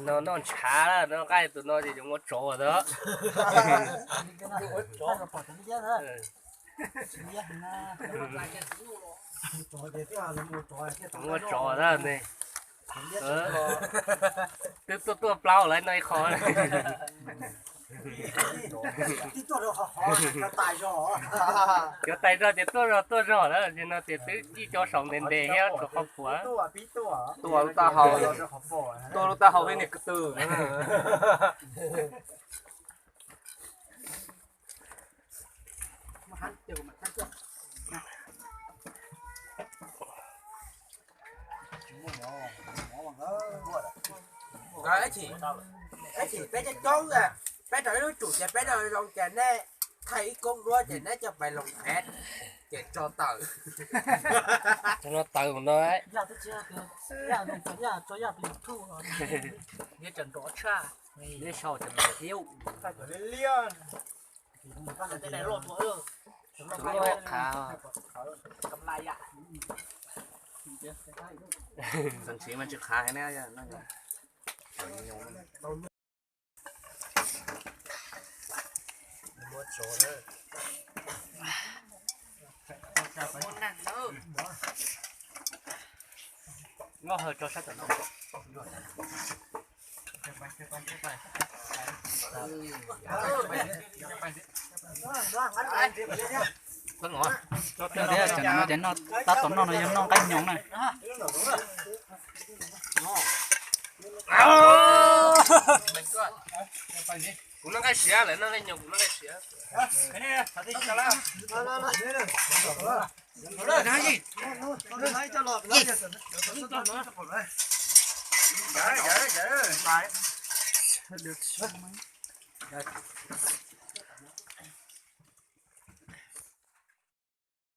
No noj ntshav, noj nqaij tus no ces yuav muab tsov ntag. Muab tsov ntag ne. Twb tuaj tuaj plaub lawm no ib qho. Cov tais zog ces tuaj zog tuaj zog lawm, ces no ces twb ib co saum ntev ntev thiab rau qhov puav. Tua lub taub hau, tua lub taub hau peb niag ko tw. Ib chim peb coob coob, peb rau ib lub tsum ces peb rau zoo ces neb thaij ib koob duab ces neb coj pais loos qhev ces tso tawm. Tso no tawm mus no. Neb sau cov liab, cov liab qhav. Txog ntxiv mas tsis qhav heev na. Muab tsov na. Muab hawm rau sab tom no. Cov no ces tab tom noj no yog noj nqaij nyoos na. Kuv noj nqaij siav, lawv noj nqaij nyoos, kuv noj nqaij siav.